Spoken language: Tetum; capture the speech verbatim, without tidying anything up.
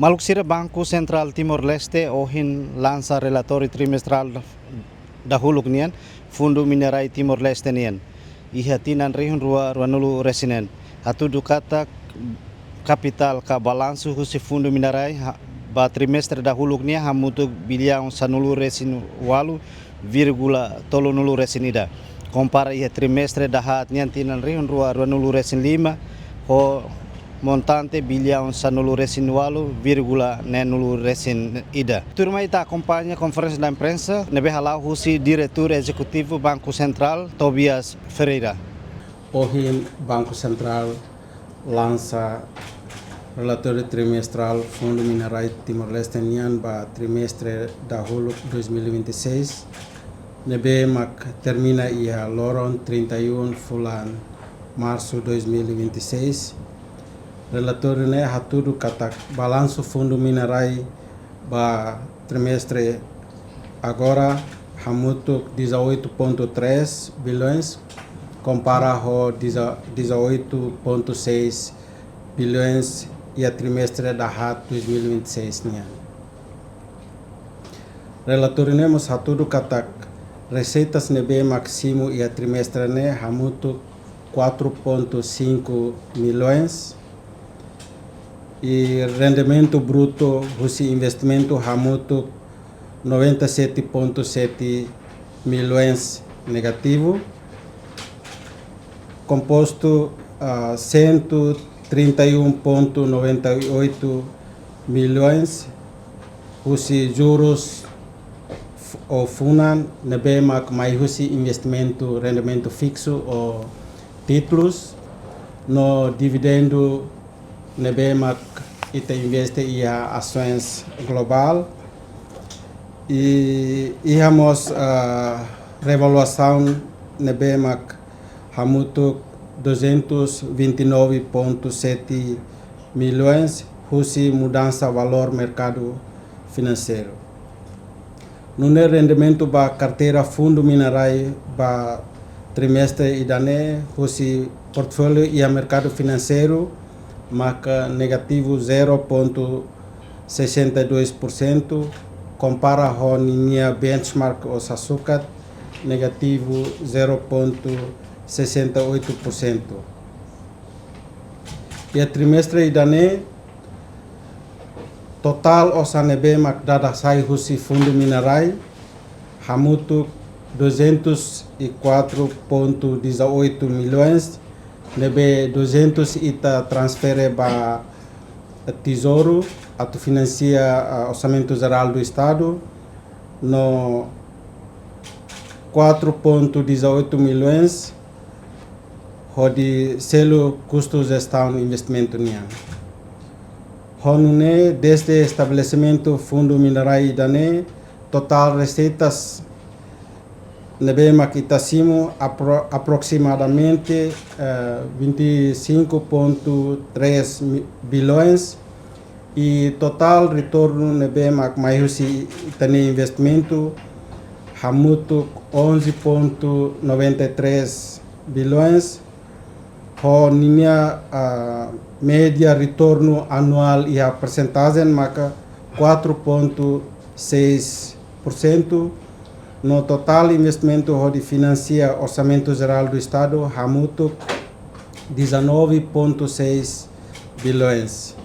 Maluk sira, Banku Sentrál Timor-Leste ohin lansa relatóriu trimestrál dahuluk nian Fundu Minerai Timor-Leste nian iha tinan rihun rua ruanulu resin neen. Hatudu katak kapitál ka balansu husi Fundu Minerai ha-, ba trimestre dahuluk nian hamutuk biliaun sanulu-resin-ualu vírgula tolunulu-resin-ida, kompara iha trimestre dahaat nian tinan rihun rua ruanulu-resin-lima ho montante biliaun sanulu-resin-ualu vírgula neenulu-resin-ida. Tuirmai ita akompaña konferénsia imprensa ne'ebé hala'o husi Diretór Ezekutivu Banku Sentrál, Tobias Ferreira. Ohin Banku Sentrál lansa relatóriu trimestrál Fundu Minerai Timor-Leste nian ba trimestre dahuluk dois mil e vinte e seis, ne'ebé mak termina iha loron trinta e um fulan Marsu dois mil e vinte e seis. Relatóriu ne'e hatudu katak balansu Fundu Minerai ba trimestre agora hamutuk dezoito ponto três bilhões, kompara ho deza-, dezoito ponto seis bilhões iha trimestre dahaat dois mil e vinte e seis nian. Relatóriu ne'e mós hatudu katak reseitas ne'ebé mak simu iha trimestre ne'e hamutuk quatro ponto cinco milhões, i rendimentu brutu husi investimentu hamutuk noventa e sete ponto sete milhões negativu, kompostu, ah, cento trinta e um ponto noventa e oito milhões husi jurus f-, ou funan ne'ebé mak mai husi investimentu rendimentu fiksu ou títulus, no dividendu ne'ebé mak ita investe iha asoens globál. I iha mós, ah, revaluasaun ne'ebé mak hamutuk duzentos vinte e nove ponto sete milhões husi mudansa valór merkadu finanseiru. Nune'e rendimentu ba karteira Fundu Minerai ba trimestre ida-ne'e husi portfóliu iha merkadu finanseiru maka negativu zero ponto sessenta e dois por cento, kompara ho ninia benchmark ou sasukat negativu zero ponto sessenta e oito por cento. Iha trimestre ida-ne'e, totál osan ne'ebé mak dada sai husi Fundu Minerai hamutuk duzentos e quatro ponto dezoito milhões, ne'ebé duzentos ita transfere ba Tezouru atu finansia, ah, Orsamentu Jerál do Estadu, no quatro ponto dezoito milhões hodi selu kustu jestaun investimentu nian. Ho nune'e, dezde estabelesimentu Fundu Minerai ida-ne'e, totál reseitas ne'ebé mak ita simu apro-, aproximadamente, eh, vinte e cinco ponto três mi-, bilhões, i totál retornu ne'ebé mak mai husi ita-nia investimentu hamutuk onze ponto noventa e três bilhões, ho ninia, ah, média retornu anuál iha persentajen maka quatro ponto seis por cento, no totál investimentu hodi finansia Orsamentu Jerál do Estadu hamutuk dezanove ponto seis bilhões.